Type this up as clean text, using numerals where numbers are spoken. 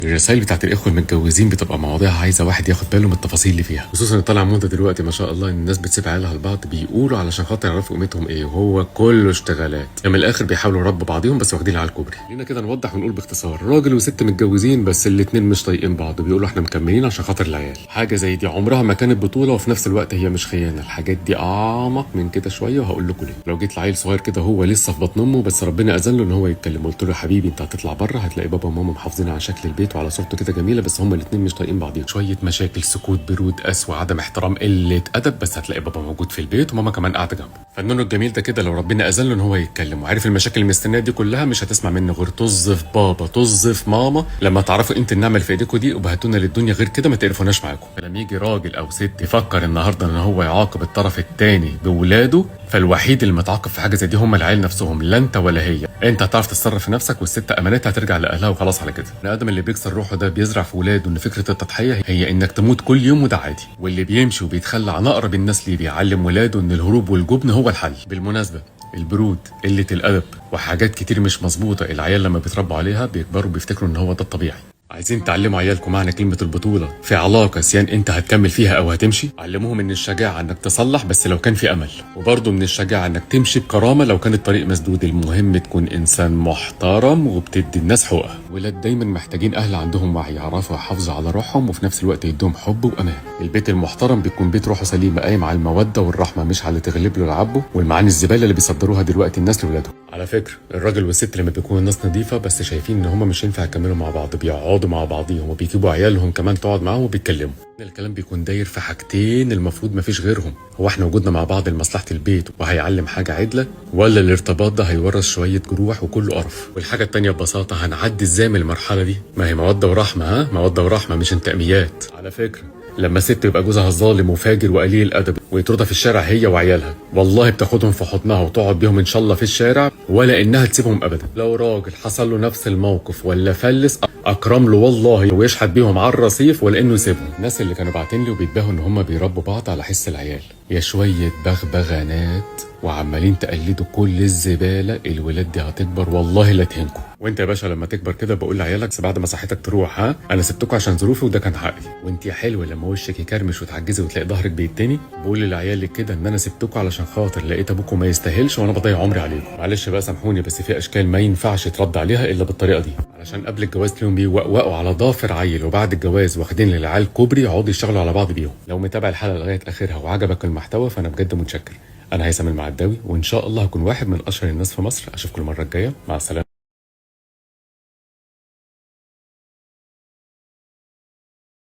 الرسائل بتاعت الاخوة المتجوزين بتبقى مواضيع عايزه واحد ياخد باله من التفاصيل اللي فيها، خصوصا ان طالع موضة دلوقتي ما شاء الله ان الناس بتسيب عيالها لبعض، بيقولوا علشان خاطر يعرفوا قيمتهم ايه، وهو كله اشتغالات. من الاخر بيحاولوا يربوا بعضيهم بس واخدين على الكوبري. خلينا كده نوضح ونقول باختصار، راجل وست متجوزين بس الاثنين مش طايقين بعض، بيقولوا احنا مكملين عشان خاطر العيال. حاجة زي دي عمرها ما كانت بطوله، وفي نفس الوقت هي مش خيانة. الحاجات دي اعمق من كده شوية وهقول لكم ليه. لو جيت لعيل صغير كده هو لسه في بطن امه، بس ربنا اذن له ان هو يتكلم، قلت له حبيبي انت هتطلع بره هتلاقي بابا وماما محافظين على شكل البيت وعلى صورته كده جميلة، بس هما الاثنين مش طايقين بعضيهم، شوية مشاكل، سكوت، برود، قسوة، عدم احترام، قلة ادب، بس هتلاقي بابا موجود في البيت وماما كمان قاعدة جنبه. فالنونو الجميل ده كده لو ربنا اذن له ان هو يتكلم وعارف المشاكل المستنيه دي كلها، مش هتسمع منه غير طز في بابا طز في ماما. لما تعرفوا قيمة النعمة اللي في ايديكم دي وبهتونا للدنيا، غير كده ما تقرفوناش معاكم. فلما يجي راجل او ست يفكر النهارده ان هو يعاقب الطرف الثاني بولاده، فالوحيد اللي متعاقب في حاجة زي دي هم العيال نفسهم، لا انت ولا هي. انت هتعرف تتصرف في نفسك، والست امانتها هترجع لاهلها وخلاص على كده. البني ادم اللي بيكسر روحه ده بيزرع في ولاده ان فكرة التضحية هي انك تموت كل يوم، وده عادي. واللي بيمشي وبيتخلى عن اقرب الناس ليه بيعلم ولاده ان الهروب والجبن هو الحل. بالمناسبة البرود، قلة الادب، وحاجات كتير مش مظبوطة العيال لما بيتربوا عليها بيكبروا بيفتكروا ان هو ده الطبيعي. عايزين تعلموا عيالكم معنى كلمة البطولة في علاقة سيان انت هتكمل فيها او هتمشي، علموهم ان الشجاعة انك تصلح بس لو كان في امل، وبرضه من الشجاعة انك تمشي بكرامة لو كان الطريق مسدود. المهم تكون انسان محترم وبتدي الناس حقوقها. ولاد دايما محتاجين اهل عندهم وعي، يعرفوا يحافظوا على روحهم وفي نفس الوقت يدوهم حب وامان. البيت المحترم بيكون بيت روحه سليمة قايم على المودة والرحمة، مش على تغلب له لعبه والمعاني الزبالة اللي بيصدروها دلوقتي الناس لولادهم. على فكرة الراجل والست لما بيكونوا الناس نظيفة بس شايفين ان هما مش ينفع يكملوا مع بعض، بيقعدوا مع بعضيهم وبيجيبوا عيالهم كمان تقعد معاهم وبيتكلموا. الكلام بيكون داير في حاجتين المفروض مفيش غيرهم، هو احنا وجودنا مع بعض لمصلحة البيت وهيعلم حاجة عدلة، ولا الارتباط ده هيورث شوية جروح وكله قرف. والحاجة التانية ببساطة هنعدي ازاي من المرحلة دي؟ ما هي مودة ورحمة، ها، مودة ورحمة مش انتقاميات. على فكرة لما ست يبقى جوزها ظالم وفاجر وقليل الادب ويطردها في الشارع هي وعيالها، والله بتاخدهم في حضنها وتقعد بيهم ان شاء الله في الشارع، ولا انها تسيبهم ابدا. لو راجل حصل له نفس الموقف ولا فلس، اكرم له والله ويشحت بيهم على الرصيف ولا انه يسيبهم. الناس اللي كانوا باعتين لي وبيتباهوا ان هم بيربوا بعض على حس العيال، يا شوية بغبغانات وعمالين تقلدوا كل الزبالة، الولاد دي هتكبر والله لا تهنكم. وانت يا باشا لما تكبر كده بقول لعيالك بعد ما صحتك تروح، ها انا سبتكم عشان ظروفي وده كان حقي. وانت يا حلوة لما وشك يكرمش وتعجزي وتلاقي ظهرك بيتني، بقول لعيالك كده ان انا سبتكم علشان خاطر لقيت ابوكم ما يستاهلش وانا بضيع عمري عليكم. معلش بقى سامحوني، بس في اشكال ما ينفعش ترد عليها الا بالطريقة دي، علشان قبل الجواز تلاقيهم بيوقوقوا على ضافر عيل، وبعد الجواز واخدين للعيال كوبري يقعدوا يشتغلوا على بعض بيهم. لو متابع الحلقة لغاية اخرها وعجبك المحتوى فانا بجد متشكر. انا هيثم المعداوي، وان شاء الله هكون واحد من اشهر الناس في مصر. اشوفكم المرة الجاية، مع السلامة.